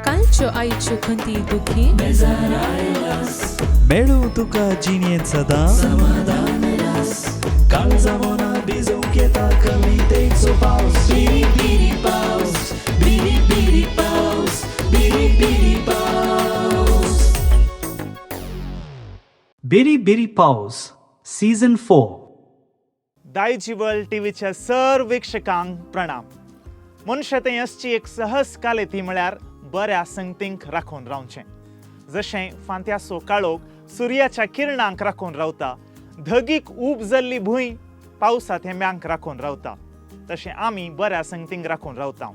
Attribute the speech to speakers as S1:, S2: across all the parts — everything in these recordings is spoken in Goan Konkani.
S1: कालच्यो आयच्यो खंती दुखी
S2: मेळूं तुका जिणेंत सदां समाधान काळजा मना भिजोवंक येता कवितेचो पावस बिरी बिरी पावस बिरी बिरी पावस बिरी बिरी पावस.
S3: बिरी बिरी पावस सीझन 4.
S4: दायजी वर्ल्ड टीव्हीच्या सर वीक्षकांक प्रणाम. मनशा थंय आसची एक सहज कालेती म्हळ्यार बऱ्या संगतींक राखून रावचें. जशें फांत्याचो काळोख सुर्याच्या किरणांक राखून रावता, धगीक ऊब जाल्ली भूंय पावसा थेंब्यांक राखून रावता, तशें आमी बऱ्या संगतींक राखून रावता.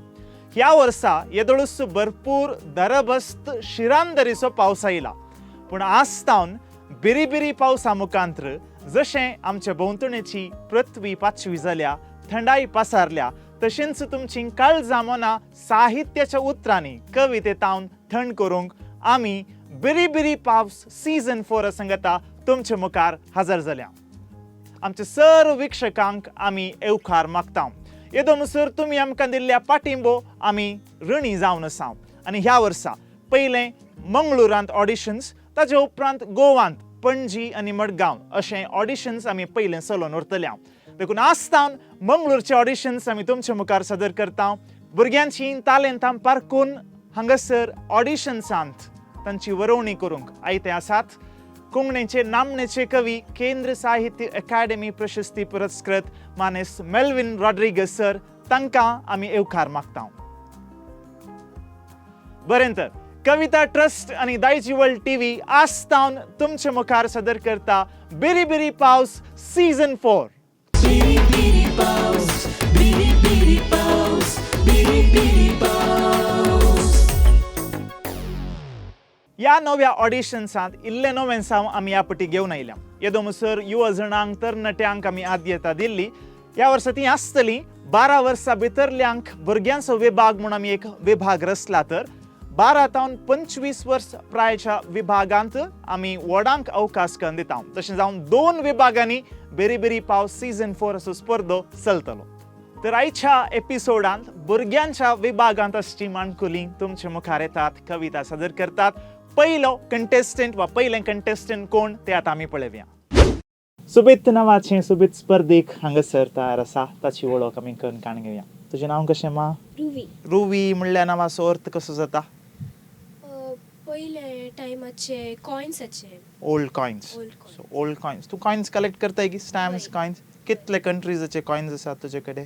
S4: ह्या वर्सा येदोळूच भरपूर दरबस्त शिरांदरीचो पावस आयला, पूण आज तावन बिरी बिरी पावसा मुखांत्र जशें आमच्या भोंवतणेची पृथ्वी पाचवी जाल्या, थंडाय पसारल्या, तशेंच तुमची काळजां मनां साहित्याच्या उतरांनी कवितेतावन थंड करूंक आमी बिरी बिरी पावस सीझन 4 संगता तुमचे मुखार हजर जाल्या. आमच्या सर्व वीक्षकांक आमी येवकार मागता. येदो म्हणसर तुमी आमकां दिल्ल्या पाटिंबो आमी ऋणी जावन आसा. आनी ह्या वर्सा पयलें मंगळुरांत ऑडिशन्स, ताजे उपरांत गोवांत पणजी आनी मडगांव अशें ऑडिशन्स आमी पयलें चलोवन व्हरतले. देखून आज तावन मंगळूरचे ऑडिशन्स आमी तुमचे मुखार सादर करता. भुरग्यांची तालेंतां पारकून हांगासर ऑडिशन्सांत तांची वरोवणी करूंक आयते आसात कोंकणीचे नामनेचे कवी, केंद्र साहित्य अकादेमी प्रशस्ती पुरस्कृत मानेस मेल्विन रॉड्रिगस सर. तांकां आमी येवकार मागता. बरें, तर कविता ट्रस्ट आनी दायजी वर्ल्ड टीव्ही आज तावन तुमचे मुखार सादर करता बिरी बिरी पावस सीझन 4.
S2: बिरी बिरी पावस बिरी बिरी पावस बिरी बिरी पावस.
S4: ह्या नव्या ऑडिशन्सांत इल्लें नवें साव आमी ह्या पटी घेवन आयल्या. येदो म्हणसर युवा जणांक, तरणाट्यांक आमी आद्यता दिल्ली. ह्या वर्सा ती आसतली 12 वर्सां भितरल्यांक भुरग्यांचो विभाग म्हूण आमी एक विभाग रचला, तर 12 तावन 25 वर्स प्रायच्या विभागांत आमी व्हडांक अवकाश करून दिता. तशें जावन 2 विभागांनी बेरी बेरी पावस सीझन 4 असो स्पर्धो चलतलो. तर आयच्या एपिसोडांत भुरग्यांच्या विभागांत आसची माणकुली तुमचे मुखार येतात, कविता सादर करतात. पयलो कंटेस्टंट वा पयलें कंटेस्टंट कोण ते आतां आमी पळोवया. सुबीत नांवाचें सुबीत स्पर्धेक हांगासर तयार आसा. ताची वळख आमी करून काण घेवया. तुजें नांव कशें मा?
S5: रुवी.
S4: रुवी म्हणल्या नांवाचो अर्थ कसो जाता?
S5: पयले टायमाचे कॉयन्साचे.
S4: Old coins.
S5: Old coins.
S4: So old coins. तूं कॉयन्स कलेक्ट करताय की स्टॅम्प्स?
S5: हय.
S4: कॉयन्स. कितले कंट्रीजाचे कॉयन्स आसात तुजे कडेन?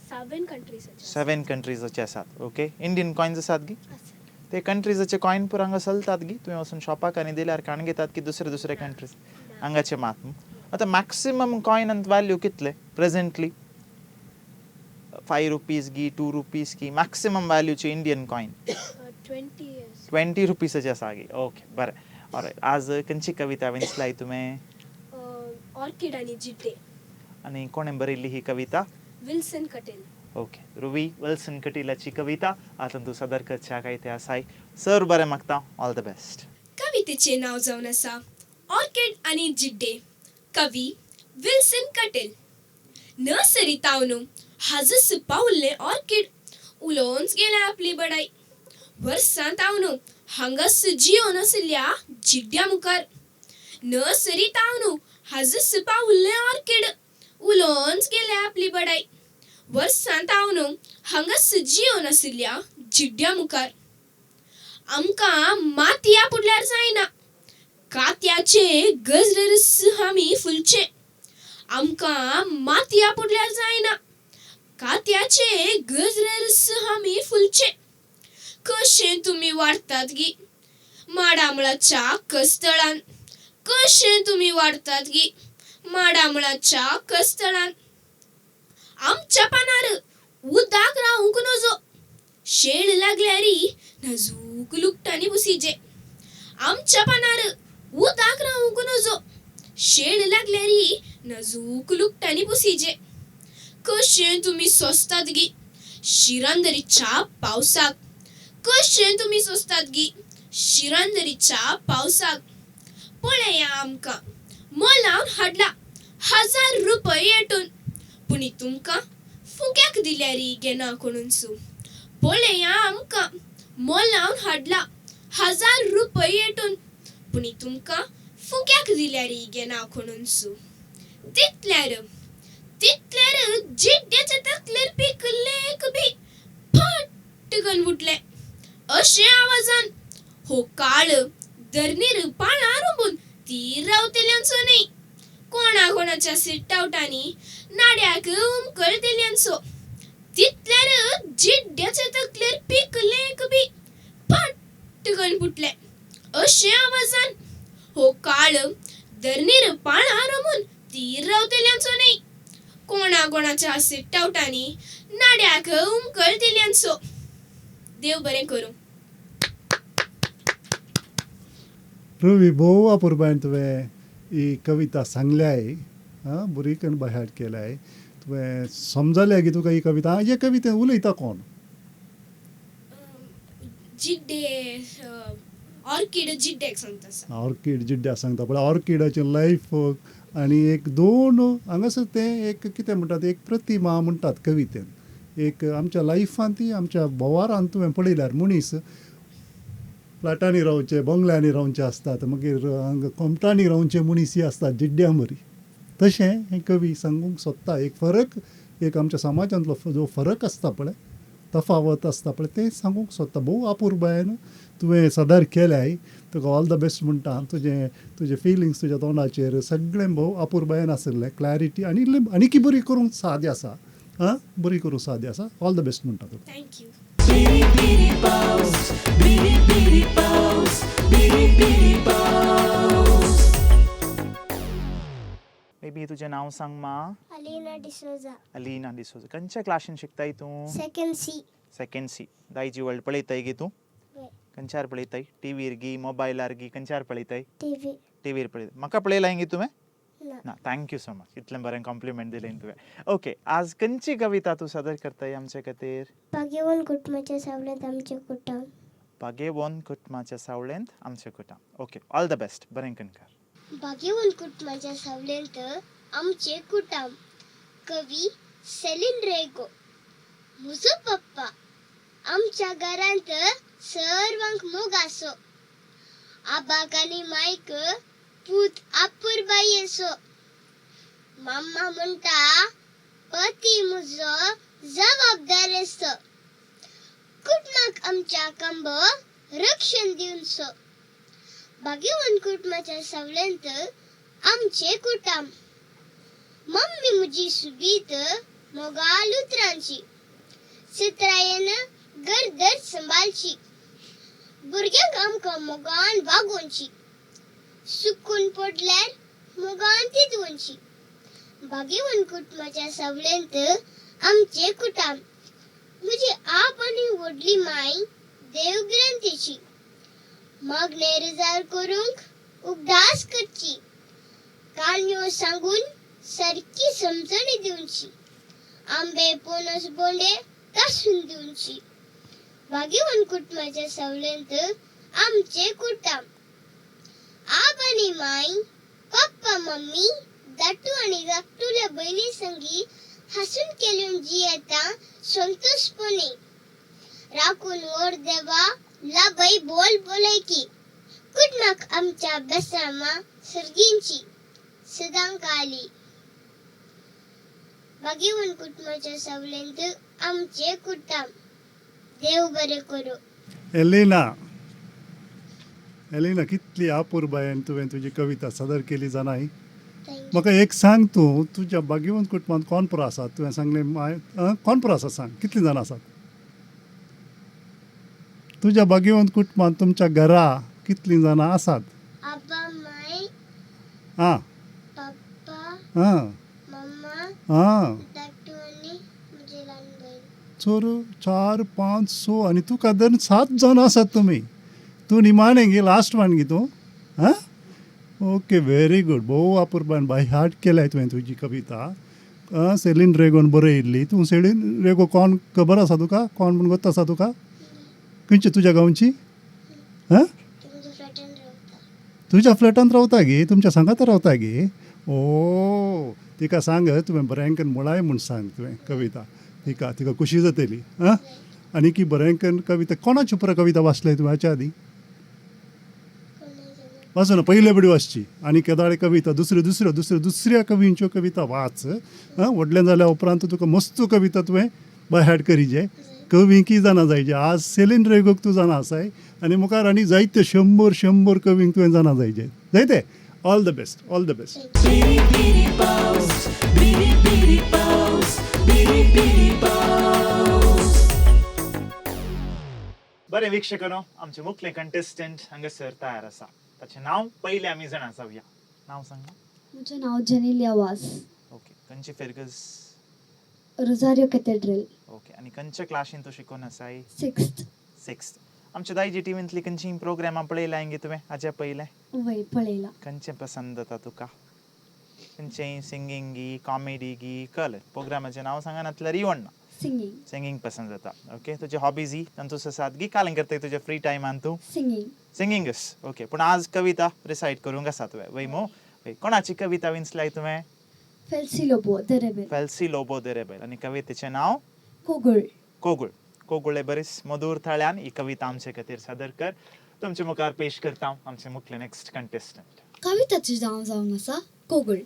S5: 7 कंट्रीजाचे.
S4: 7 कंट्रीजाचे आसात. ओके, इंडियन कॉयन्स आसात गी?
S5: आसा.
S4: ते कंट्रीजाचे कॉयन पुरा हांगा चलतात गी? तुवें वचून शॉपाक आनी दिल्यार काण घेतात की दुसरे दुसरे कंट्रीज हांगाचे मात? आतां मॅक्सिमम कॉयनांत व्हॅल्यू कितले प्रेझेंटली? 5 रुपीज गी, 2 रुपीज की मॅक्सिमम व्हॅल्यूचे इंडियन कॉयन?
S5: 20 इयर्स.
S4: 20 रुपीसाचे आसा गी? ओके, बरें. ऑलरायट, आज खंयची कविता विंचलाय तुवें?
S5: ऑर्किड आनी जिड्डे.
S4: आनी कोणें बरयल्ली ही कविता?
S5: विल्सन कटेल.
S4: ओके, रुवी, विल्सन कटीलाची कविता आतां तूं सादर करच्याक आयते आसाय. सर बरें मागता, ऑल the best.
S5: कवितेचे नांव जावन आसा ऑर्किड आनी जिड्डे. कवी विल्सन कटेल. नर्सरी तावनू हाजस पावल्लें ऑर्किड उलोवंच गेलें आपली बडाय. वर्सां तावनू हांगास जियोन आशिल्ल्या जिड्ड्या मुखार. नर्सरी तावनू हाजस पावल्लें ऑर्किड उलोवंच गेलें आपली बडाय. वर्सां तावनू हांगास जियोन आशिल्ल्या जिड्ड्या मुखार. आमकां मातया पुडल्यार जायना, कात्याचे गजरस आमी फुलचे. आमकां मातया पुडल्यार जायना, कात्याचे गजरस आमी फुलचे. कशें तुमी वाडतात गी माडामळाच्या कस्तळान, कशें तुमी वाडतात गी माडामळाच्या कस्तळान. आमच्या पानार उदक रावूंक नजो, शेण लागल्यारी नाजूक लुगटांनी पुसिजे. आमच्या पानार उदक रावूंक नजो, शेण लागल्यारी नाजूक लुगटांनी पुसिजे. कशें तुमी सोंसतात गी शिरांदरीच्या पावसाक, कशें तुमी सोंसतात गी शिरांदरीच्या पावसाक. पळया आमकां मोलावन हाडला 1000 रुपये येटून, पूण तुमकां फुक्याक दिल्यारी घेना कोणून. पळया आमकां. तुमकां मोलावन हाडला हजार रुपये येटून पूण तुमकां फुक्याक दिल्यार गे नांव खणून सू. तितल्यार तितल्यार जिड्ड्याच्या तकलेर पिकल्लें बी फट्ट करून फुटलें अशें आवाजान. हो काळ धरणीर पाळां रोंबून ती रावतल्यांचो न्हय, कोणा कोणाच्या सिट्टावटांनी नाड्याक उमकळतेल्यांचो. तितल्यार जिड्ड्याच्या तकलेर पिकलें बी फट्ट करून फुटलें अशें आवाजान. हो काळ धरणीर पाळां रोमून ती रावतल्यांचो न्हय, कोणा कोणाच्या सिट्टावटांनी नाड्याक उमकळतेल्यांचो. देव बरें करूं.
S6: रवी, भोव अपुरबायेन तुवें ही कविता सांगल्याय, आं बरी करून बायहार्ट केल्याय तुवें. समजलें की तुका ही कविता? हे कवितेन उलयता कोण?
S5: जिड्डे, ऑर्किड जिड्ड्याक सांगता आसा.
S6: ऑर्किड जिड्ड्याक सांगता. पळय, ऑर्किडाचें लायफ आनी एक दोन हांगासर तें एक कितें म्हणटात, एक प्रतिमा म्हणटात कवितेन. एक आमच्या लायफान ती आमच्या भोवारान तुवें पळयल्यार मनीस फ्लॅटांनी रावचे, बंगल्यांनी रावचे आसतात, मागीर हांगा कोमटांनी रावचे मनीसय आसतात जिड्ड्यां बरी. तशें हें कवी सांगूंक सोदता. एक फरक, एक आमच्या समाजांतलो जो फरक आसता पळय, तफावत आसता पळय, तें सांगूंक सोदता. भोव अपुरबायेन तुवें सादर केल्याय. तुका ऑल the best म्हणटा. तुजें तुजे फिलिंग्स तुज्या तोंडाचेर सगळें भोव अपुरबायेन आशिल्लें. क्लॅरिटी आनी इल्लें आनीकय बरी करूंक साध्य आसा. आं, बरी करूंक साध्य आसा. ऑल the best म्हणटा तुका.
S5: Thank you.
S2: बिरी बिरी पावस, बिरी बिरी पावस, बिरी बिरी पावस.
S4: बेबी, तुजें नांव सांग मा.
S7: अलीना डिसोजा.
S4: अलीना डिसोजा. खंयच्या क्लासीन शिकताय तूं?
S7: Second C.
S4: Second C. दायजी वर्ल्ड पळयताय गी तूं? खंयच्यार पळयताय? टिवीर गी, मोबायलार गी, खंयच्यार पळयताय?
S7: टीव्ही.
S4: टिवीर पळयता. म्हाका पळयलां गी तुवें?
S7: ना.
S4: ना. Thank you so much, इतलें बरें कॉम्प्लिमेंट दिलें तुवें. ओके, आज खंयची कविता तूं सादर करताय आमचे खातीर?
S7: भाग्यवन कुटुंबाच्या सावळेंत आमचें कुटुंब.
S4: भाग्यवन कुटुंबाच्या सावळेंत आमचें कुटुंब. ओके, ऑल the best, बरें कर.
S7: भाग्यवन कुटुंबाच्या सावळेंत आमचें कुटुंब. कवी सेलीन रेगो. म्हजो पप्पा आमच्या घरांत सर्वांक मोग आसो. आबाक आनी मायक पूत आपुरबायेचो. माम्मा म्हणटा पती म्हजो जबाबदार आसो. कुटुंबाक आमच्या कांबो रक्षण दिवचो. भाग्यवन कुटुंबाच्या सावळेंत आमचें कुटुंब. मम्मी म्हजी सुबीत मोगाल उतरांची, चित्रायेन घरदर सांबाळची. भुरग्यांक आमकां मोगान वागोवची, सुकून पडल्यार मोगान तितवची. भाग्यवन कुटुंबाच्या सावळेंत आमचें कुटुंब. म्हजी आप आनी व्हडली माय देवग्रंथीची, मागणें रिजार करूंक उगडास करची. काणयो सांगून सारकी समजणी दिवची. आंबे पणस बोंडे तासून दिवची. भाग्यवन कुटुंबाच्या सावळेंत आमचें कुटुंब. आब आनी माय, पप्पा मम्मी, धाकटू आनी धाकटुल्या भयणी संगी हांसून खेळून जियेता संतोषपणी. राखून व्हर देवा लाभय बोल बोलयकी. कुटुंबाक आमच्या बेसामा सर्गींची सदांकाली. भाग्यवन कुटुंबाच्या सावळेंत आमचें कुटुंब. देव बरें करूं.
S6: एलिना, एलिना, कितली अपुरबायेन तुवें तुजी कविता सादर केली जाणाय.
S7: Thank you.
S6: म्हाका एक सांग, तूं तुज्या भाग्यवंत कुटुंबांत कोण पुरो आसात? तुवें सांगलें माय, कोण पुरो आसात सांग, कितलीं जाणां आसात तुज्या भाग्यवंत कुटुंबांत? तुमच्या घरा कितलीं जाणां आसात?
S7: आबा, माय,
S6: आं
S7: पप्पा,
S6: आं
S7: मम्मा,
S6: आं
S7: धाकटू आनी म्हजी ल्हान भयण.
S6: चोर चार, पांच, स आनी तुका धरून सात जाणां आसात तुमी. तूं निमाणें गे, लास्ट वन गे तूं? आं, ओके, व्हेरी गूड. भोव अपुरबायेन बाय हार्ट केल्याय तुवें तुजी कविता. आं, सेलीन रेगोन बरयल्ली. तूं सेलीन रेगो कोण खबर आसा तुका? कोण म्हूण गोत्त आसा तुका? खंयची तुज्या गांवची? आं?
S7: ती म्हज्या फ्लॅटान रावता.
S6: तुज्या फ्लॅटांत रावता गे? तुमच्या सांगाता रावता गे? ओ, तिका सांग तुवें बरें करून म्हळाय म्हूण सांग तुवें कविता तिका. तिका खुशी जातली. आं, आनी की बरें करून कविता कोणाच्यो पुरा कविता वाचले तुवें हाच्या आदीं? वाचूं ना, पयले बडी वाचची आनी केदाळे कविता दुसऱ्यो दुसऱ्यो दुसऱ्यो दुसऱ्या कवींच्यो कविता वाच. आं, व्हडलें जाल्या उपरांत तुका मस्त कविता तुवें बाय हार्ट करीजे. कवी की जाणा जायजे. आज सेलीन रेगोक तूं जाणा आसाय आनी मुखार आनी जायते शंबर शंबर कवींक तुवें जाणा जायजे. जायते all the best, all the best.
S2: बिरी बिरी पावस, बिरी बिरी पावस, बिरी बिरी पावस.
S4: बरें वीक्षकांनो, आमचे मुखले कंटेस्टंट हांगासर तयार आसा. ताचें नांव पयलें आमी जाणा जावया. नांव सांगा.
S8: म्हजें नांव जेनिलिया वास.
S4: ओके, खंयची फिर्गज?
S8: Rosario cathedral.
S4: ओके, आनी खंयच्या क्लासीन तूं शिकून आसाय?
S8: सिक्स्थ.
S4: सिक्स्थ. आमच्या दायजी टिवींतली खंयची प्रोग्रामां पळयलां गे तुवें हाज्या पयलें?
S8: वय, पळयला.
S4: खंयचें पसंद जाता तुका? खंयचें सिंगींग गी, कॉमेडी गी, कल प्रोग्रामाचें नांव सांगा नासल्यार इवण ना.
S8: सिंगींग.
S4: सिंगींग पसंद जाता. ओके, तुजे हॉबीज तांतूच आसात गी? कालें करताय तुज्या फ्री टायमान तूं?
S8: सिंगींग.
S4: सिंगींगच. ओके, पूण आज कविता रिसायट करूंक आसा तुवें, वय मू? वय, कोणाची कविता विंचलाय तुवें?
S8: Felcy Lobo the rebel.
S4: Felcy Lobo the rebel. आनी कवितेचें नांव?
S8: कोगूळ.
S4: कोगूळ. कोगूळ बरीच मधूर थळ्यान ही कविता आमचे खातीर सादर कर. तुमचे मुखार पेश करता आमचे मुखले नेक्स्ट कंटेस्टंट.
S8: कविताचें नांव जावन आसा कोगूळ.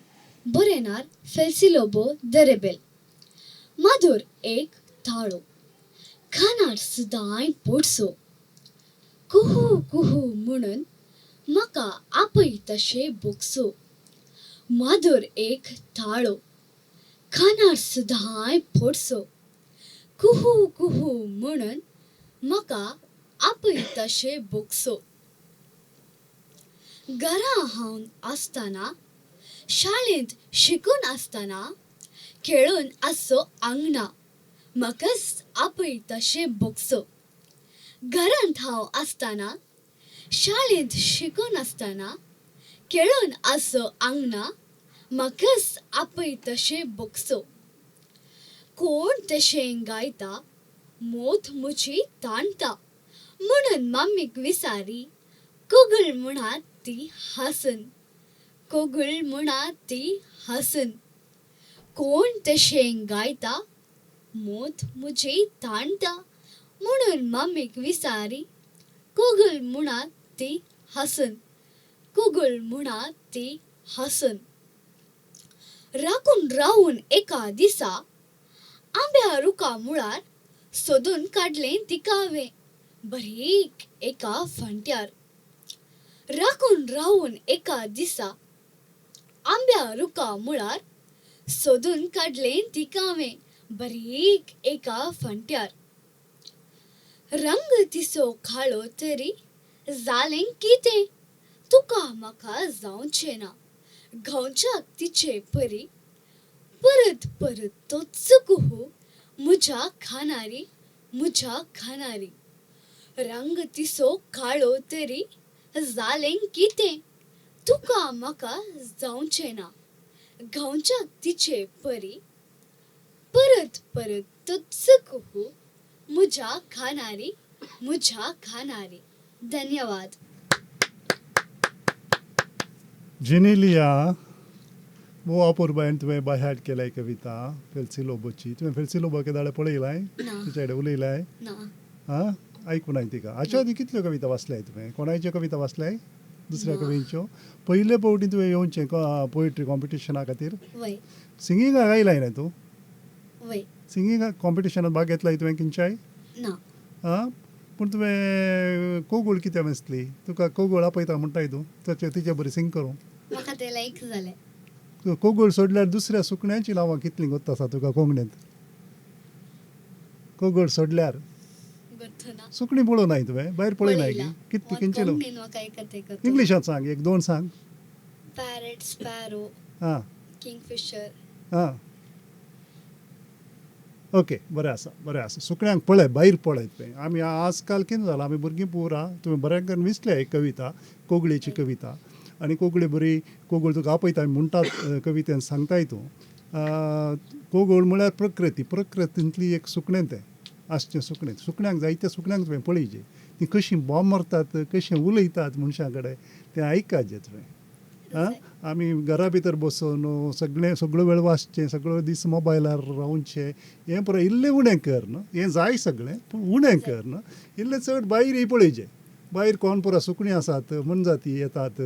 S8: बरयणार फेल्सी लोबो the rebel. माधुर एक ताळो, खानार सदांय पोटसो, कुहू कुहू म्हणून म्हाका आपय तशें बोगसो. माधुर एक ताळो, खानार सदांय पोटसो, कुहू कुहू म्हणून म्हाका आपय तशें बोगसो. घरा हांव आसतना, शाळेंत शिकून आसतना, खेळून आसचो आंगणा, म्हाकाच आपय तशें बोगसो. घरांत हांव आसतना, शाळेंत शिकून आसतना, खेळून आसचो आंगणा, म्हाकाच आपय तशें बोगसो. कोण तशें गायता, मोत म्हजी ताणटा, म्हणून मम्मीक विसारी, कोगूळ म्हणा ती हासून, कोगूळ म्हणा ती हासून. कोण तशें गायता, मोत म्हजी ताणटा, म्हणून मम्मीक विसारी, कोगूळ म्हणा ती हासून, कोगूळ म्हणा ती हासून. राखून रावून एका दिसा आंब्या रुखा मुळार सोदून काडलें तिका हांवें बारीक एका फांट्यार. राखून रावून एका दिसा आंब्या रुखा मुळार सोदून काडलें तिका हांवें बारीक एका फांट्यार. रंग तिचो काळो तरी जालें कितें, तुका म्हाका जावचें ना, गांवच्याक तिचे परी, परत परत तोच कुहू म्हज्या खानारी, म्हज्या खानारी. रंग तिचो काळो तरी जालें कितें, तुका म्हाका जावचें ना, गांवच्याक तिचे परी, परत परत तोच कुहू म्हज्या खानारी, म्हज्या खानारी. धन्यवाद.
S6: जेनेलिया, वो अपुरबायेन तुवें बाय हार्ट केलाय कविता फेल्सी लोबोची. तुवें फेल्सी लोबो केदाळे पळयलाय?
S8: ना.
S6: तिच्या कडेन उलयलाय?
S8: ना.
S6: आं, आयकूनाय तिका? हाच्या आदीं कितल्यो कविता वाचल्याय तुवें? कोणायच्यो कविता वाचल्याय दुसऱ्या
S8: ना.
S6: कवींच्यो? पयले फावटी तुवें येवचें पोएट्री कॉम्पिटिशना खातीर?
S8: वय.
S6: सिंगिंगाक आयलाय न्ही तूं?
S8: वय.
S6: सिंगिंगाक कॉम्पिटिशनात भाग घेतलाय तुवें खंयच्याय?
S8: ना.
S6: आं, पूण तुवें कोगूळ कित्याक वाचली? तुका कोगूळ आपयता म्हणटाय तूं, तिचे बरी सिंग करूं.
S8: म्हाका तें लायक जालें.
S6: कोगूळ सोडल्यार दुसऱ्या सुकण्यांची नांवां कितलीं गोत्त आसा तुका कोंकणींत? कोगूळ सोडल्यार
S8: गोत्तना.
S6: सुकणीं पळोवनाय तुवें? भायर पळयनाय
S8: पळयलां.
S6: कितली खंयची?
S8: कोंकणीन म्हाका एकत एकत.
S6: इंग्लिशांत सांग, एक दोन सांग.
S8: पॅरट, स्पॅरो,
S6: आं,
S8: किंगफिशर.
S6: आं, ओके, बरें आसा, बरें आसा. सुकण्यांक पळय, भायर पळय तुवें. आमी आजकाल कितें जालां, आमी भुरगीं पुरा तुवें बरें करून विचल्या एक कविता, कोगळेची कविता. आनी कोगळी बरी, कोगूळ तुका आपयता म्हणटात कवितेन सांगताय तूं. कोगूळ म्हळ्यार प्रकृती, प्रकृतींतली एक सुकणें तें आसचें सुकणें. सुकण्यांक जायत्या सुकण्यांक तुवें पळयचें, तीं कशीं बोब मारतात, कशीं उलयतात मनशां कडेन, तें आयकाचें तुवें. आं आमी घरा भितर बसून सगळें सगळो वेळ वाचचें, सगळो दीस मोबायलार रावचें, हें पुरो इल्लें उणें कर न्हू. हें जाय सगळें पूण उणें कर न्हू. इल्लें चड भायर पळयचें, भायर कोण पुरो सुकणीं आसात, मनजाती येतात,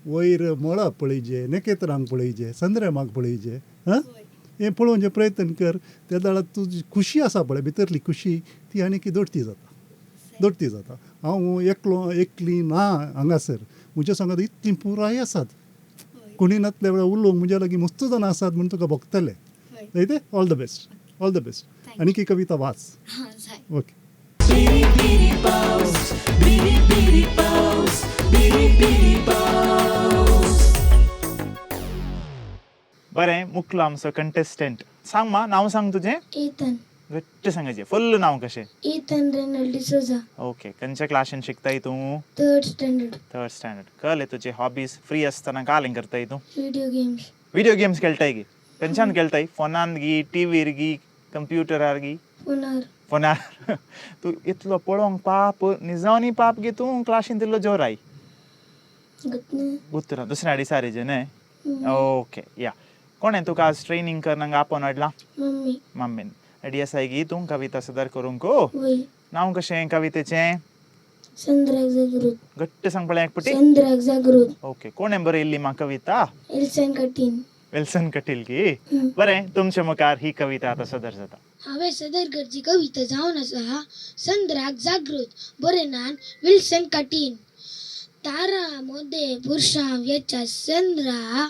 S6: वयर मळब पळयचें, नखेत्रांक पळयचें, चंद्रमाक पळयचें. आं हें पळोवचें प्रयत्न कर. त्या वेळार तुजी खुशी आसा पळय, भितरली खुशी, ती आनी दोडटी जाता, दोडटी जाता. हांव एकलो एकली ना हांगासर, म्हज्या सांगात इतलीं पुराय आसात. कोणी नातल्या वेळार उलोवंक म्हज्या लागीं मस्त जाणां आसात म्हूण तुका भोगतलें. जायते all the best, all the best. आनी की कविता वाच. ओके.
S4: बरें, मुकलो आमचो कंटेस्टंट. सांग मा, नांव सांग तुजें.
S7: एथन.
S4: घट्ट सांगायचें, फुल्ल नांव कशें?
S7: Ethan Reynold D'Souza.
S4: Okay, खंयच्या क्लासीन शिकताय तूं?
S7: Third standard.
S4: Third standard. कळ्ळें तुजे हॉबीज? फ्री आसतना कालें करताय तूं?
S7: Video games.
S4: Video games खेळटाय गी? खंयच्यान खेळटाय? फोनान गी, टीव्हीर गी, कंप्युटरार गी?
S7: फोनार.
S4: फोनार. तूं इतलो पळोवंक पाप निजावनी पाप गी तूं क्लासीन तितलो जोराय? गुत्तुरा दुसऱ्या दिसा रिजे न्हय? ओके या. कोणें तुका आज ट्रेनींग करनाक आपोवन हाडलां?
S7: मम्मी.
S4: मम्मीन. रेडी आसाय गी तूं कविता सदर करूंक?
S7: वय.
S4: नांव कशें कवितेचें?
S7: संद्राक जागृत.
S4: घट्ट सांग पळय एक पटी.
S7: संद्राक जागृत.
S4: ओके. कोणें बरयल्ली मा कविता?
S7: विल्सन कटील.
S4: विल्सन कटील की. बरें, तुमचे मुखार ही कविता आतां सदर जाता.
S7: हांवें सदर करची कविता जावन आसा संद्राक जागृत, बरयनान विल्सन कटील. तारा मोदे पुरशां वेच्या संद्रा,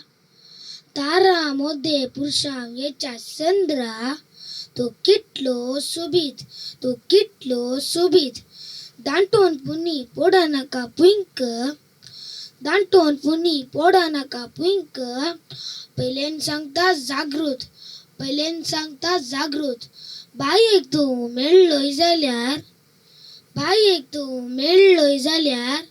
S7: तारा मोदे पुरशां वेच्या संद्रा, तो कितलो सोबीत, तो कितलो सोबीत. दांटोन पुनी पोडा नाका पुंक, दांटोन पुनी पोडा नाका पुंक, पयल्यान सांगता जागृत, पयल्यान सांगता जागृत. बायेक तूं मेळ्ळोय जाल्यार, बायेक तूं मेळ्ळोय जाल्यार,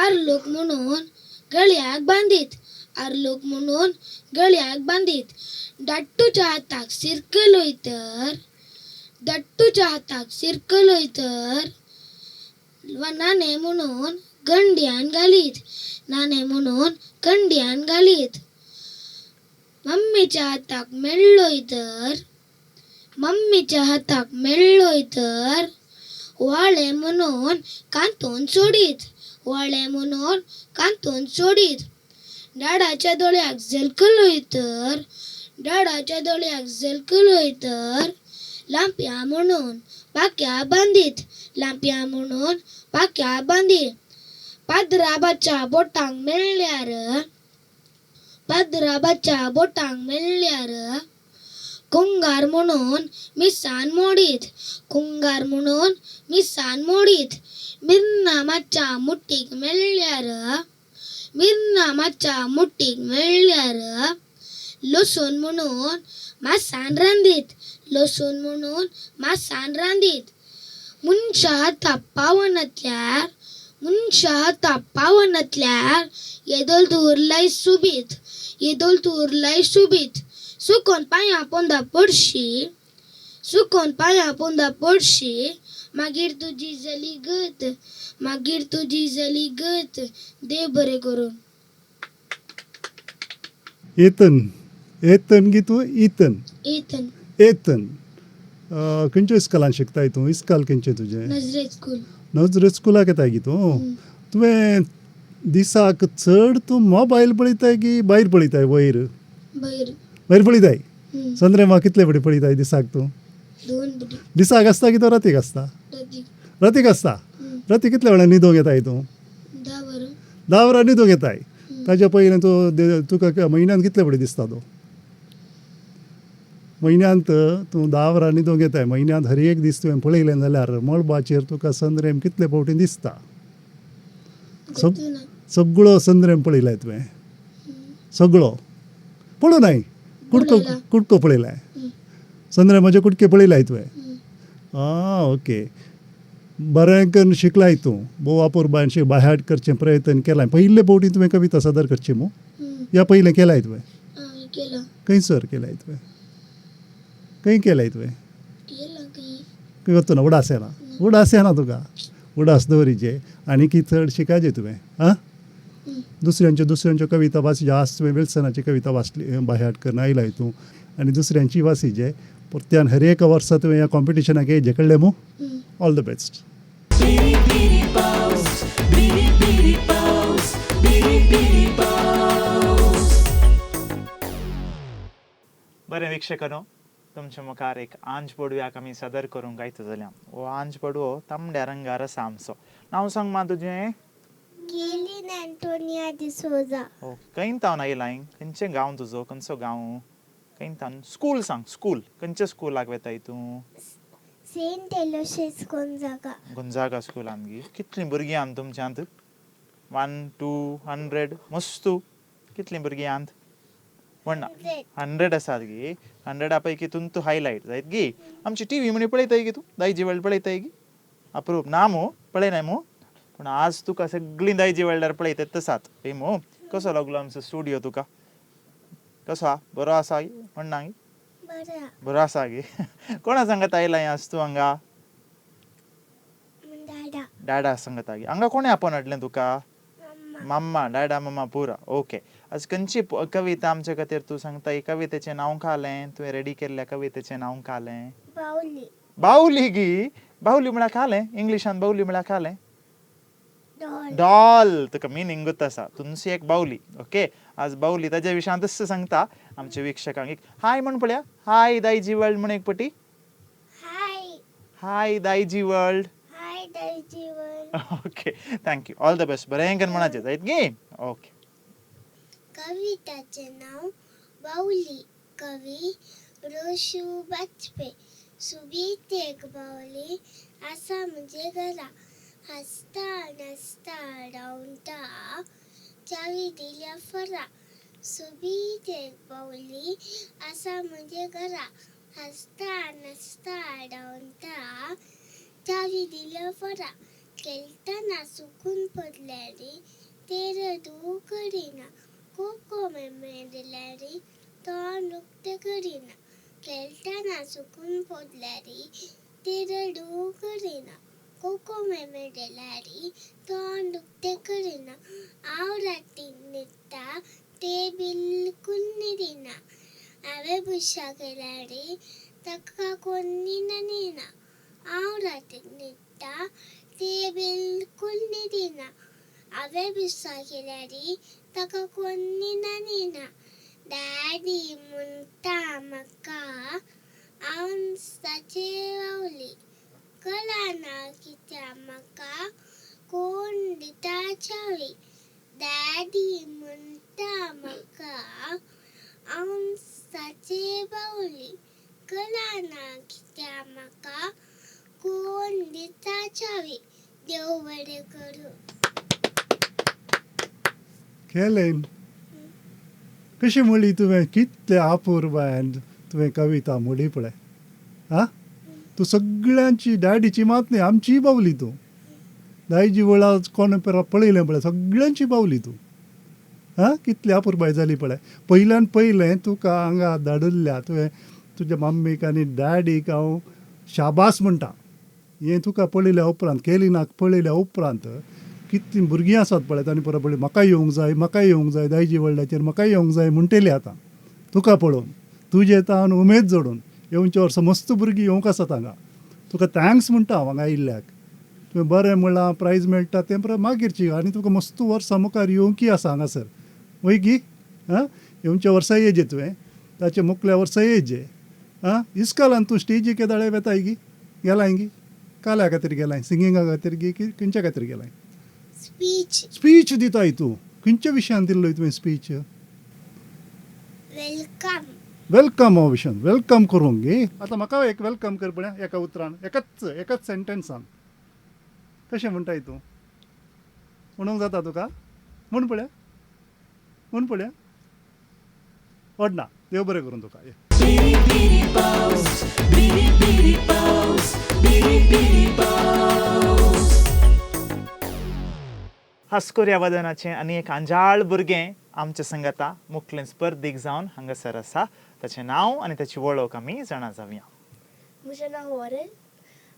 S7: आरलोक म्हणून गळ्याक बांदीत, आरलोक म्हणून गळ्याक बांदीत. दाट्टूच्या हाताक सिरकलोय तर, दाट्टूच्या हाताक सिरकलोय तर, नाणे म्हणून गंड्यान घालीत, नाणे म्हणून गंड्यान घालीत. मम्मीच्या हाताक मेळ्ळोय तर, मम्मीच्या हाताक मेळ्ळोय तर, वाळे म्हणून कांतून सोडीत, वाळे म्हणून कांतून सोडीत. डाडाच्या दोळ्याक झलकलोय तर, डाडाच्या दोळ्याक झलकलोय तर, लांप्या म्हणून पाक्या बांदीत, लांप्या म्हणून पाक्या बांदीत. पाद्राबाच्या बोटांक मेळ्ळ्यार, पाद्राबाच्या बोटांक मेळ्ळ्यार, कुंगार म्हणून मिसान मोडीत, कुंगार म्हणून मिसान मोडीत. मिरना माच्या मुठीक मेळ्ळ्यार, मिरना माच्या मुठीक मेळ्ळ्यार, लसूण म्हणून मासान रांदीत, लसूण म्हणून मासान रांदीत. मनशा हाता पावनातल्यार, मनशा हाता पावनातल्यार, येदोल तूं उरलाय सोबीत, येदोल तूं उरलाय सोबीत. सुकोन पांयां पोंदा पडशी, सुकोन पांयां पोंदा पडशी, मागीर तुजी जाली गत, मागीर तुजी जाली गत. देव बरें करूं.
S6: एथन, एथन गी तूं? इथन?
S7: एथन.
S6: एथन. खंयच्या इस्कॉलान शिकताय तूं? इस्कॉल खंयचें तुजें?
S7: नजरेत स्कूल.
S6: नजरेत स्कुलाक येताय गी तूं? तुवें दिसाक चड तूं मोबायल पळयताय की भायर पळयताय? वयर
S7: भायर.
S6: भायर पळयताय? चंद्रमा कितले फावटी पळयताय दिसाक तूं?
S7: दोन फावटी.
S6: दिसाक आसता की तो रातीक आसता?
S7: रातीक.
S6: रातीक आसता. राती कितल्या वेळार न्हिदोंक येताय तूं?
S7: 10 वरां.
S6: 10 वरां न्हिदोंक येताय. ताच्या पयलीं तूं तुका म्हयन्यान कितले फावटी दिसता तो? म्हयन्यांत तूं 10 वरां न्हिदोंक येताय, म्हयन्यांत हर एक दीस तुवें पळयलें जाल्यार मळबाचेर तुका संद्रेम कितले फावटी दिसता? सगळो संद्रेम पळयलाय तुवें? सगळो पळोवं नाय? कुडको कुडको पळयलाय? संद्रेमाचे कुडके पळयलाय तुवें? आं ओके. बरें करून शिकलाय तूं, भोव अपुरबायेन बायहार्ट करचें प्रयत्न केलाय. पयले फावटी तुवें कविता सादर करची मू? या पयलें केलाय तुवें? खंयसर केलाय तुवें? खंय केलाय तुवें? खंय वचना? उडास येना? उडास येना तुका? उडास दवरिचे आनी की चड शिकायचें तुवें. आं दुसऱ्यांच्यो दुसऱ्यांच्यो कविता वाच. आज तुवें विल्सनाची कविता वाचली, बाह्याट करून आयलाय तूं आनी दुसऱ्यांची वाची. जे परत्यान हर एका वर्सा तुवें ह्या कॉम्पिटिशनाक येयचे, कळ्ळें मू? All the best.
S2: बिरी बिरी पावस, बिरी बिरी पावस, बिरी बिरी पावस.
S4: बरें वीक्षकांनो, तुमच्या मुखार एक आंज पडव्याक आमी सादर करूंक गायता जाल्यार हो आंज पडवो तांबड्या रंगार आसा आमचो. नांव सांग मा तुजें.
S7: Kellyn Antonia D'Souza.
S4: ओके, खंय तावन आयलाय? खंयचें गांव तुजो? खंयचो गांव, खंय तावन? स्कूल सांग, स्कूल खंयच्या स्कुलाक वेताय तूं?
S7: Saint Aloysius गोंजागा.
S4: गोंजागा स्कुलान गी. कितलीं भुरगीं आहात तुमच्यांत? 1 2 100 मस्तू कितलीं भुरगीं आहात? 1 100 आसात गी. 100 पैकी तूं तूं हायलायट जायत गी. आमची टीव्ही म्हणी पळयताय गी तूं? दायजी वर्ल्ड पळयताय गी? अप्रूप ना मू, पळयनाय मू? पूण आज तुका सगळीं दायजी वर्ल्डार पळयतात तसात हय मू? कसो लागलो आमचो स्टुडियो तुका? कसो आहा? बरो आसा म्हणना गी?
S7: बरं.
S4: बरो आसा गी. कोणा सांगत आयलाय आज तूं हांगा?
S7: डाडा.
S4: डाडा सांगता गी. हांगा कोणें आपोवन हाडलें तुका?
S7: मम्मा.
S4: मम्मा, डाडा, मम्मा पुरा. ओके, आज खंयची कविता आमच्या खातीर तूं सांगता? ही कवितेचें नांव कालें तुवें रेडी केल्ल्या कवितेचें नांव कालें?
S7: बावली.
S4: बावली गी. बावली म्हळ्यार कालें इंग्लिशान? बावली म्हळ्यार कालें?
S7: डॉल.
S4: डॉल. तुका मिनींग गोत आसा. तुमची एक बावली. ओके, आज बावली ताज्या विशयांतच सांगता आमच्या वीक्षकांक. एक हाय म्हण पळया. हाय दायजी वर्ल्ड म्हण एक पटी.
S7: हाय.
S4: हाय दायजी world.
S7: High दायजी world.
S4: Okay, thank you, all the best. बरें करून म्हणाचें जायत गी. ओके.
S7: कविताचें नांव बावली. कवी रोशू वाजपे. सुबीत एक बावली आसा म्हजे घरा, हांसता नाचता रावता, चावी दिल्या फरा. सुबीत एक बावली आसा म्हजे घरा, हांसता नाचता रावता, चावी दिल्या फरा. खेळटना सुकून पडल्यार तें रडूं करिना, कोको मेमेडल्यार तोंड उक्तें करिना. खेळटना सुकून पडल्यार तें रडूं करिना, कोको मेमेडल्यार तोंड उक्तें करिना. हांव रातीन न्हिदता तें बिलकूल न्हिदिना, हांवें बुश्या केल्यार ताका कोण न्हिदना. हांव रातीन न्हिदता तें बिलकूल न्हिदिना, हांवें बुश्या केल्यार ताका कोण न्हिदना. डॅडी म्हणटा म्हाका हांव नुस्त्याची बावली, कळना कित्याक म्हाका कोण दिता चावी. डॅडी म्हणटा म्हाका हांव नुस्त्याची बावली, कळना कित्याक म्हाका कोण दिता चावी. देव बरें करूं.
S6: केलेन, कशी म्हणली तुवें? कितले अपुरबायेन तुवें कविता म्हणली पळय. आं, तूं सगळ्यांची, डॅडीची मात न्ही, आमचीय बावली तूं. दायजी वळा कोण पळयलें पळय, सगळ्यांची बावली तूं. आं, कितली अपुरबाय जाली पळय. पयल्यान पयलें तुका हांगा धाडिल्ल्या तुवें तुज्या मम्मीक आनी डॅडीक हांव शाबास म्हणटा. हें तुका पळयल्या उपरांत, केलिनाक पळयल्या उपरांत कितलीं भुरगीं आसात पळय, तांणी परत पळय म्हाका येवंक जाय, म्हाका येवंक जाय, दायजी वर्ल्डाचेर म्हाका येवंक जाय म्हणटली. आतां तुका पळोवन तुजे तावन उमेद जोडून येवच्या वर्सा मस्त भुरगीं येवंक आसात हांगा. तुका thanks म्हणटा हांव हांगा आयिल्ल्याक. तुवें बरें म्हणलां, प्रायज मेळटा तें परत मागीरची, आनी तुका मस्त वर्सां मुखार येवंकी आसा हांगासर, वय गी? आं, येवच्या वर्सा येजे तुवें, ताचे मुखल्या वर्सा येजे. आं, इस्कॉलान तूं स्टेजीक केदाळे वेताय गी? गेलाय गी? काल्या खातीर गेलाय? सिंगिंगा खातीर गी की खंयच्या खातीर गेलाय?
S7: स्पीच.
S6: स्पीच दिताय तूं? खंयच्या विशयान दिल्लो तुवें स्पीच?
S7: Welcome.
S6: Welcome हो विशयान welcome करूंक गी. आतां म्हाका एक welcome कर पळया, एका उतरान, एकाच एकाच सेंटेन्सान. कशें म्हणटाय तूं? म्हणूंक जाता तुका? म्हण पळया, म्हण पळया. व्हडना, देव बरें करूं तुका. ये.
S2: बिरी बिरी पावस, बिरी बिरी पावस, बिरी बिरी पावस.
S4: हास्कोऱ्या वदनाचें आनी एक आंजाळ भुरगें आमच्या संगता मुखलें स्पर्धीक जावन हांगासर आसा. ताचें नांव आनी ताची वळख आमी जाणा जावया.
S9: म्हजें नांव वॉरेन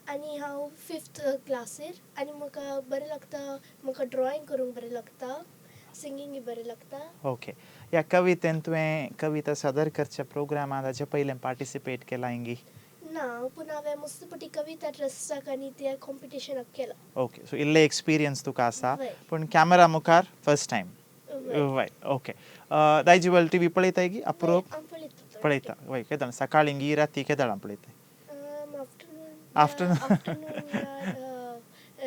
S9: आनी हांव फिफ्थ क्लासीर आनी म्हाका बरें लागता, म्हाका ड्रॉइंग करूंक बरें लागता. सिंगींग बरें लागता.
S4: ओके, ह्या कवितेन तुवें कविता सादर करच्या प्रोग्रामांत हाचे पयलें पार्टिसिपेट केलां इंगी?
S9: ना, पूण हांवें मस्त पटी कविता ट्रस्टाक आनी त्या कॉम्पिटिशनाक केलां.
S4: ओके, सो इल्लें एक्सपिरियन्स तुका आसा.
S9: वय.
S4: पूण कॅमेरा मुखार फर्स्ट टायम?
S9: वय.
S4: वय, ओके. दायजिवल टीव्ही पळयताय गी अप्रूप?
S9: हांव पळयता.
S4: पळयता वय. केदळ सकाळीं गी राती केदळां पळयताय?
S9: आफ्टरनून.
S4: Afternoon.
S9: आफ्टरनून,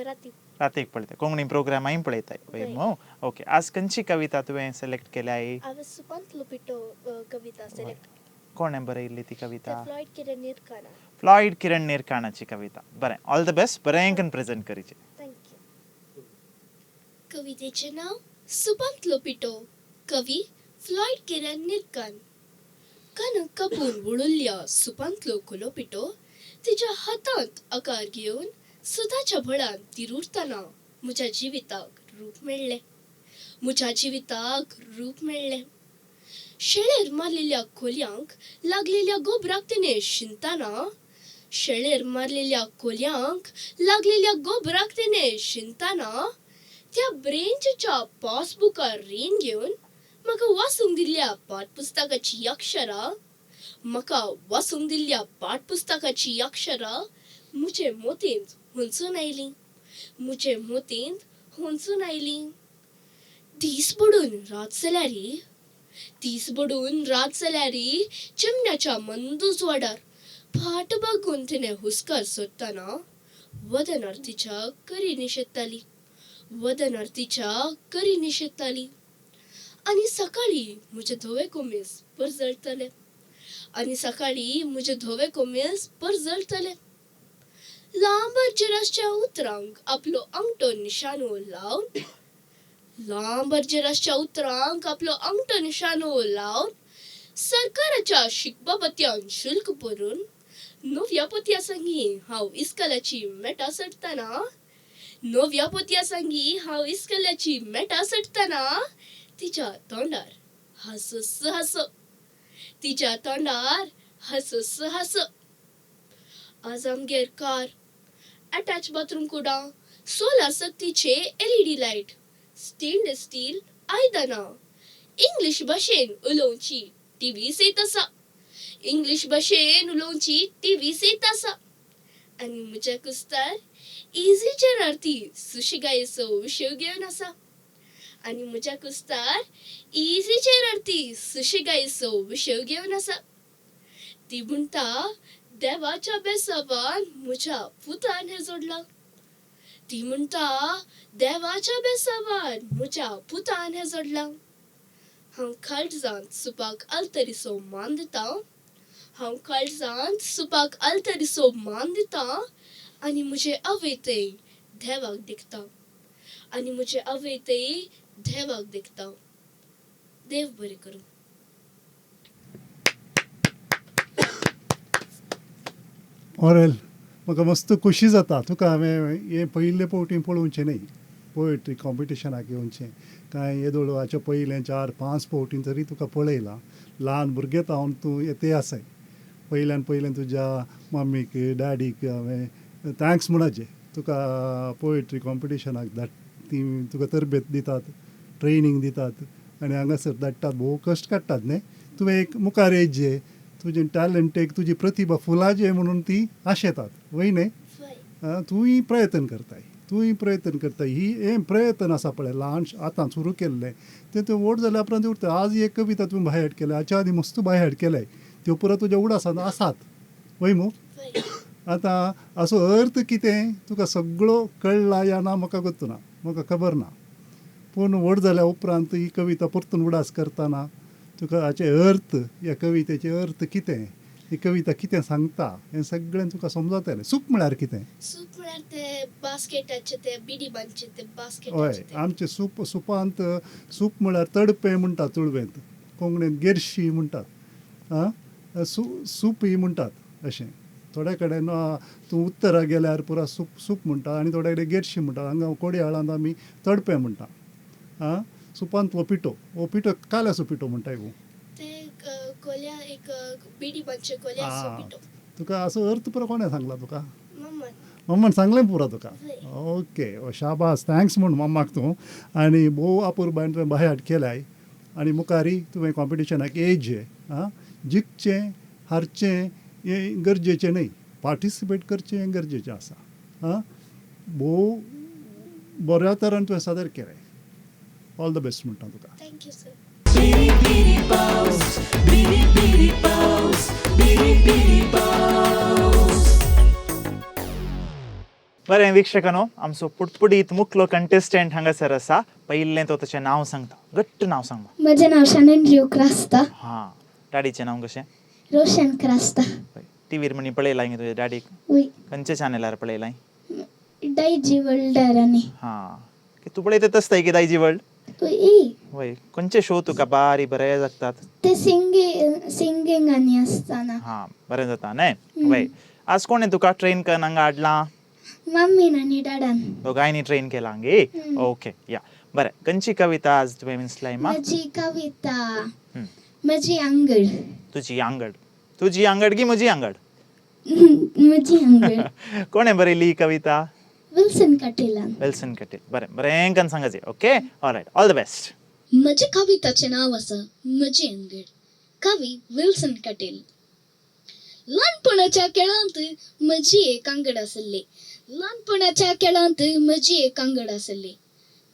S9: राती.
S4: रातीक पळयता. कोंकणी प्रोग्रामाय पळयताय वय?
S9: वय.
S4: मो ओके, आज खंयची कविता तुवें सिलेक्ट केल्या?
S9: हांवें सुपांतलो पिठो कविता सिलेक्ट.
S4: कोणें बरयल्ली ती कविता?
S9: फ्लॉयड किरण निरकाना.
S4: फ्लॉयड किरण नेरकाणाची कविता. बरें, ऑल the best, बरें प्रेझेंट करीचे.
S9: Thank you.
S5: कवितेचें नांव सुपांतलो पिठो. कवी फ्लॉयड किरण निरकान. कणक कापून वळुल्ल्या सुपांतलो कुलो पिठो तिच्या हातांत आकार घेवन सुताच्या बळान तिरुरतना म्हज्या जिविताक रूप मेळ्ळें, म्हज्या जिविताक रूप मेळ्ळें. शेळेर मारलेल्या कोल्यांक लागलेल्या गोबराक तिणें शिंदतना, शेळेर मारलेल्या कोल्यांक लागलेल्या गोबराक तिणें शिंदतना त्या ब्रेंचच्या पासबुकार रीण घेवन म्हाका वाचूंक दिल्ल्या पाठपुस्तकाची अक्षरां, म्हाका वाचूंक दिल्ल्या पाठपुस्तकाची अक्षरां म्हजे मोतींत हुंचून आयलीं, म्हजे मोतींत हुंचून आयलीं. दीस बुडून रात जाल्यार, दीस बुडून रात जाल्यार चिमण्याच्या मंदूच वाडार फाट बागून तिणें हुस्कार सोदतना वदनार तिच्या करी निशेताली, वदनार तिच्या करी निशेताली. आनी सकाळीं म्हजें धवें कोमीस परजळटलें, आनी सकाळीं म्हजें धवें कोमीस परजळटलें. लांब जिरासच्या उतरांक आपलो अंगठो निशाणो लावन, लांब जिरासच्या उतरांक आपलो अंगठो निशाणो लावन सरकाराच्या शिकपा पत्यान शुल्क भरून नव्या पोतया संगी हांव इस्कलाची मेटां चडटना, नव्या पोतया संगी हांव इस्कलाची मेटां चडटना तिच्या तोंडार हांसोस हांसो, तिच्या तोंडार हांसोस हांसो. आज आमगेर कार, अटॅच बाथरूम कुडां, सोलार सक्तीचे एलईडी लायट, स्टेनलेस स्टील आयदनां, इंग्लीश भाशेन उलोवची टीव्ही सयत आसा, इंग्लीश भाशेन उलोवची टीव्ही सयत आसा. आनी म्हज्या कुस्तार इझी चेरार ती सुशिगायेचो विशय घेवन आसा, आनी म्हज्या कुस्तार इझी चेरार ती सुशिगायेचो विशय घेवन आसा. ती म्हणटा देवाच्या बेसावान म्हज्या पुतान हें जोडलां, ती म्हणटा देवाच्या बेसावान म्हज्या पुतान हें जोडलां. हांव काळजांत सुपाक आलतरीचो मान दितां, हांव काळजांत सुपाक आलतरीचो मान दितां आनी म्हजे आवयतय देवाक देखता, आनी म्हजे आवयतय देवाक देखता. देव बरें करूं.
S6: ऑरेल, म्हाका मस्त खोशी जाता तुका हांवें हें पयले फावटी पळोवचें न्हय पोएट्री कॉम्पिटिशनाक येवचें कांय येदोळ हाच्या पयलें 4-5 फावटी तरी तुका पळयलां. ल्हान भुरगें जावन तूं येते आसाय. पयल्यान पयलें तुज्या मम्मीक डॅडीक हांवें thanks म्हणपाचें तुका पोएट्री कॉम्पिटिशनाक धाड, ती तुका तरबेत दितात, ट्रेनींग दितात आनी हांगासर धाडटात, भोव कश्ट काडटात न्ही. तुवें एक मुखार येयचे, तुजें टॅलंट एक तुजी प्रतिभा फुलाचे म्हणून ती आशेतात वय न्ही. तूंय प्रयत्न करताय, तूंय प्रयत्न करताय. ही हें प्रयत्न आसा पळय ल्हान आतां सुरू केल्लें तें तें व्हड जाल्या उपरांत उरता. आज एक कविता तुवें बाय हाड केल्या, हाच्या आदीं मस्त बाय हाड केल्याय, त्यो पुरो तुज्या उडासांत आसात वय मू. आतां असो अर्थ कितें तुका सगळो कळ्ळा या ना म्हाका गोत्तू ना, म्हाका खबर ना, पूण व्हड जाल्या उपरांत ही कविता परतून उडास करतना तुका हाचे अर्थ, ह्या कवितेचे अर्थ कितें, ही कविता कितें सांगता हें सगळें तुका समजतलें. सूप म्हळ्यार कितें?
S5: सूप म्हळ्यार ते बास्केटाचे ते बिडी बांदचे ते
S6: हय,
S5: बास्केटाचे.
S6: आमचे सूप, सुपांत सूप म्हळ्यार तडपें म्हणटात तुळवेंत, कोंकणींत गेरशी म्हणटात, आं सूप ही म्हणटात अशें. थोड्या कडेन तूं उत्तरा गेल्यार पुरा सूप सूप म्हणटा आनी थोड्या कडेन गेरशी म्हणटात. हांगा कोडयाळांत आमी तडपें म्हणटा. आं सुपांतलो पिठो, हो पिठो काल्याचो पिठो म्हणटाय गो.
S5: ते कोल्या एक बिडी बांदचे कोल्याचो पिठो.
S6: तुका असो अर्थ पुरो कोणें सांगला तुका?
S5: मम्मान.
S6: मम्मान सांगलें पुरो तुका. ओके, शाबास, thanks म्हूण मम्माक तूं. आनी भोव अपुरबायेन तुवें बायाट केल्याय आनी मुखारी तुवें कॉम्पिटिशनाक येयचें. आं, जिखचें हारचें हें गरजेचें न्हय, पार्टिसिपेट करचें हें गरजेचें आसा. आं, भोव बऱ्या तरान तुवें सादर केलें. ऑल the best म्हणटा तुका.
S9: Thank you sir.
S2: बिरी बिरी पावस, बिरी बिरी पावस, बिरी बिरी पावस.
S4: बरें वीक्षकांनो, आमचो पुटपुटीत मुखलो कंटेस्टंट हांगासर आसा. पयलें तो ताचें नांव सांगता. घट्ट नांव सांग.
S7: म्हजें नांव शनन रियो क्रास्ता.
S4: हां, डॅडीचें नांव कशें?
S7: रोशन क्रास्ता.
S4: टिवीर म्हणी पळयलां गे तुज्या डॅडीक?
S7: वय.
S4: खंयच्या चॅनलार पळयलां?
S7: दायजी वर्ल्डार. आनी
S4: हां, तूं पळयतात आसताय की दायजी वर्ल्ड?
S7: वय.
S4: वय, खंयचे शो तुका बारी बरे लागतात?
S7: ते सिंगिंग सिंगींग आनी आसतना.
S4: हां, बरें जाता न्हय. वय, आज कोणें तुका ट्रेन करून हांगा हाडलां?
S7: मम्मीन आनी डाडान.
S4: दोगांयनी ट्रेन केलां गे. ओके, या बरें, खंयची कविता आज तुवें विंचलाय मा?
S7: म्हजी कविता म्हजी अंगड.
S4: तुजी आंगड. तुजी आंगड की म्हजी आंगड?
S7: म्हजी अंगड.
S4: कोणें बरयली ही कविता?
S7: विल्सन कटेलान.
S4: विल्सन कटील. बरें बरें करून सांगाची. Okay, all right, all the best.
S5: म्हज्या कविताचें नांव आसा म्हजी अंगड. कवी विल्सन कटील. ल्हानपणाच्या खेळांत म्हजी एक अंगड आसली. ल्हानपणाच्या खेळांत म्हजी एक अंगड आसली.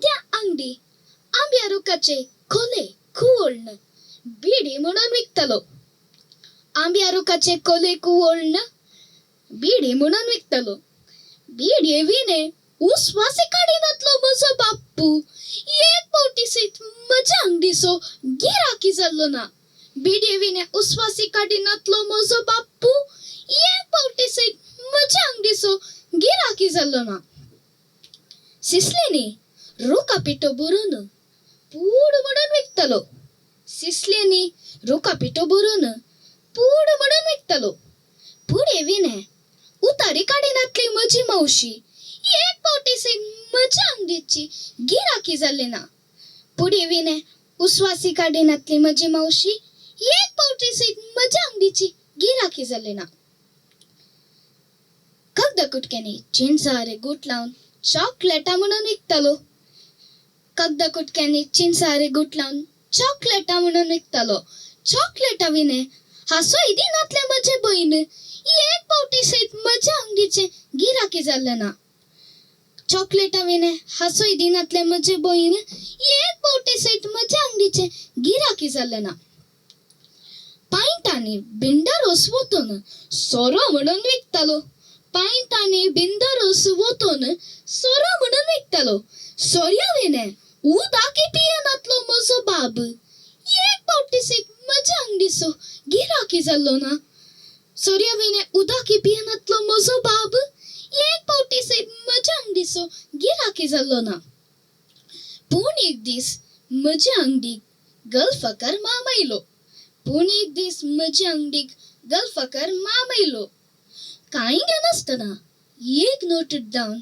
S5: त्या अंगडी आंब्या रुखाचे खोले कुवोळ्ण बिडी म्हणून विकतालो. आंब्या रुखाचे कोले कुवोळ्ण बिडी म्हणून विकतालो. बिडये विणे उस्वासे काडिनातलो म्हजो बाप्पू एक फावटी सयत म्हज्या अंगडीचो गिराकी जाल्लो ना. बिडये विणे उस्वासी काडिनातलो म्हजो बाप्पू एक फावटी सयत म्हज्या अंगडीचो गिराकी जाल्लो ना. सिसलेनी रोका पिठो भरून पूड म्हणून विकतालो. सिसलेनी रोका पिठो भरून पूड म्हणून विकतालो. पुडे विणे उतारी काडिनातली म्हजी मावशी एक फावटी सयत म्हज्या अंगडीची गिराकी जाल्ली ना. पुडे विणे उस्वासी काडिनातली म्हजी मावशी एक फावटी सयत म्हज्या अंगडीची गिराकी जाल्ली ना. कागदा कुटक्यांनी चिंचारे गूट लावन चॉकलेटां म्हणून विकतालो. कागदा कुटक्यांनी चिंचारे गूट लावन चॉकलेटां म्हणून विकतालो. चॉकलेटां विणे हांसोय दिनातलें म्हजे भयण एक फावटी सयत म्हज्या अंगडीचें गिराकी जाल्लें ना. चॉकलेटां विणे हांसोय दिनातलें म्हजे भयण एक फावटी सयत म्हज्या अंगडीचें गिराकी जाल्लें ना. पांयटांनी बिंडारोस वतून सोरो म्हणून विकतालो. पांयटांनी बिंदारोस वतून सोरो म्हणून विकतालो. सोऱ्या विणे उदाकी पियेनातलो म्हजो बाब एक फावटी सयत म्हज्या अंगडीचो गिराकी जाल्लो ना. सोऱ्या विणे उदाकी पियेनातलो म्हजो बाब एक फावटी सयत म्हज्या अंगडीचो गिराकी जाल्लो ना. पूण एक दीस म्हज्या अंगडीक गल्फाकार माम आयलो. पूण एक दीस म्हज्या अंगडीक गल्फाकार माम आयलो. कांय घेनासतना एक नोट डावन,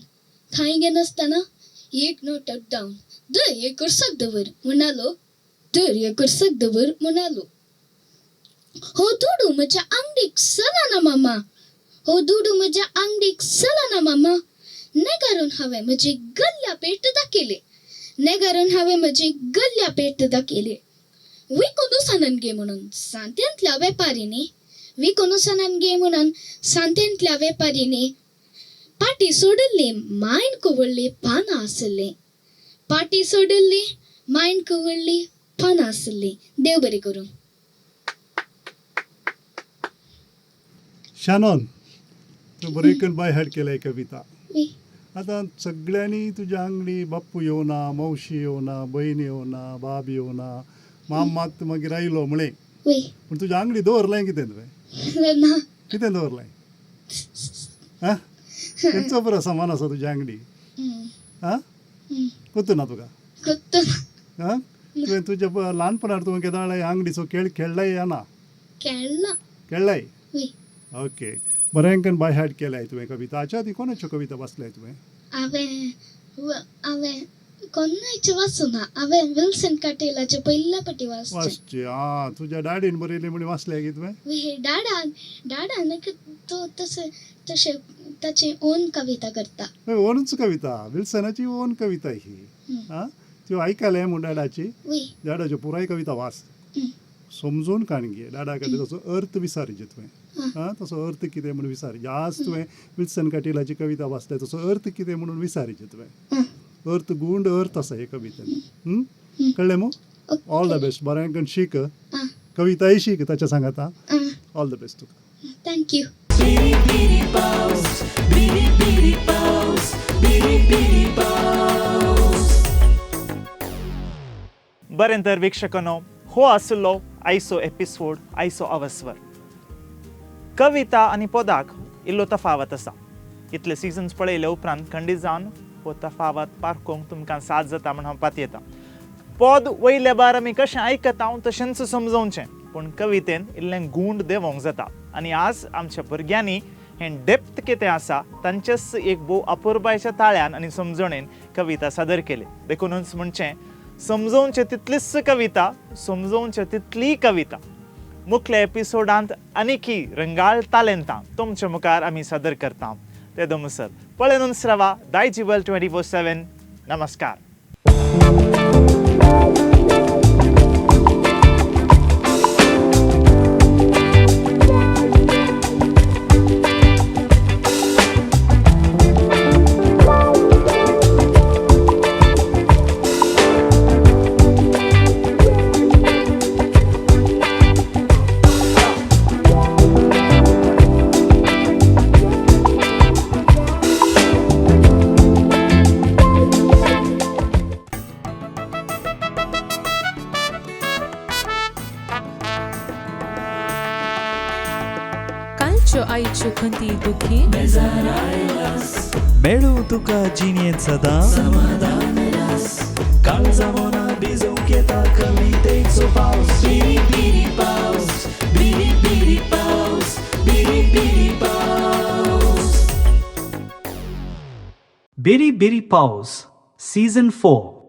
S5: कांय घेनासतना एक नोट डावन, धर हे कुर्साक दवर म्हणालो. धर हे कुर्साक दवर म्हणालो. हो दुडू म्हज्या आंगडीक चलना मामा. हो दुडू म्हज्या आंगडीक चलना मामा. नेगारून हांवें म्हजी गल्ल्या पेट दाखयली. नेगारून हांवें म्हजी गल्ल्या पेट दाखयली. विकून सानन गे म्हणून सांतेंतल्या वेपारींनी, विकून सानन गे म्हणून सांतेंतल्या वेपारींनी पाटी सोडिल्ली मायन कुवळ्ळी पानां आसली. पाटी सोडिल्ली मायन कुवळ्ळी पानां आसली. देव बरें करूं.
S6: शॅनॉन, तूं बरी करून बाय हाड केल्याय कविता. आतां सगळ्यांनी तुज्या आंगडी बाप्पू येवना, मावशी येवना, भयण येवना, बाब येवना, माम मात मागीर आयलो म्हळें. पूण तुज्या आंगडी दवरलें कितें तुवें?
S7: ना.
S6: कितें दवरलें? आं, खंयचो बरो सामान आसा तुज्या आंगडी? आं, कोत्तू ना तुका? आं, तुवें तुज्या ल्हानपणार तुवें केदाळाय आंगडीचो खेळ खेळ्ळाय या ना?
S5: खेळ्ळा.
S6: खेळ्ळाय? ओके, बरें करून बाय हाड केल्याय तुवें कविता. हाच्या आदीं कोणाच्यो कविता वाचल्याय तुवें?
S5: हांवें हांवें कोन्नायच्यो वाचूना. हांवें विल्सन कटेलाच्यो पयल्या फावटी वाचचें.
S6: वाचचे. आं, तुज्या डाडीन बरयली म्हण वाचल्या की तुवें?
S5: डाडान डाडान तो तशें तशें ताचे ओन कविता करता.
S6: ओनच कविता, विल्सनाची ओन कविता ही. आं, त्यो आयकलें म्हूण डाडाची?
S5: वय.
S6: डाडाच्यो पुराय कविता वाच, समजून काण घे. डाडा कडे तसो अर्थ विसारीचे तुवें. आं, तसो अर्थ कितें म्हणून विसारीचे. आज तुवें विल्सन कटिलाची कविता वाचल्या, तसो अर्थ कितें म्हणून विसारीचे तुवें. अर्थ, गूंड अर्थ आसा हे कवितेन. कळ्ळें मू? ऑल the best, बरें करून शीक, कविताय शीक ताच्या सांगाता. ऑल the best तुका.
S5: Thank you.
S2: बिरी बिरी पावस, बिरी बिरी पावस, बिरी बिरी पावस.
S4: बरें तर वीक्षकांनो, हो आसलो आयचो एपिसोड, आयचो अवस्वर. कविता आनी पदाक इल्लो तफावत आसा. इतले सिजन्स पळयले उपरांत खंडीत जावन हो तफावत पारखूंक तुमकां साथ जाता म्हण हांव पातयेतां. पद वयले बार आमी कशें आयकता तशेंच समजोवचें, पूण कवितेन इल्लें गूंड देंवोंक जाता. आनी आज आमच्या भुरग्यांनी हें डेप्थ कितें आसा तांचेच एक भोव अपुरबायच्या ताळ्यान आनी समजणेन कविता सादर केली. देखूनच म्हणचें, समजोवचें तितलीच कविता, समजोवचें तितलीय कविता. मुखल्या एपिसोडांत आनीकी रंगाळ तालेंतां तुमच्या मुखार आमी सादर करता. ते दमसर पळयनूच रावा दायजिवर्ल्ड 24/7. नमस्कार.
S1: कालच्यो आयच्यो खंती दुखी
S2: मेळूं तुका जिणेंत सदां समाधान रास, काळजा मना भिजोवंक येता कवितेचो पावस. बिरी बिरी पावस, बिरी बिरी पावस, बिरी बिरी पावस.
S3: Biri Biri Paus, Season 4.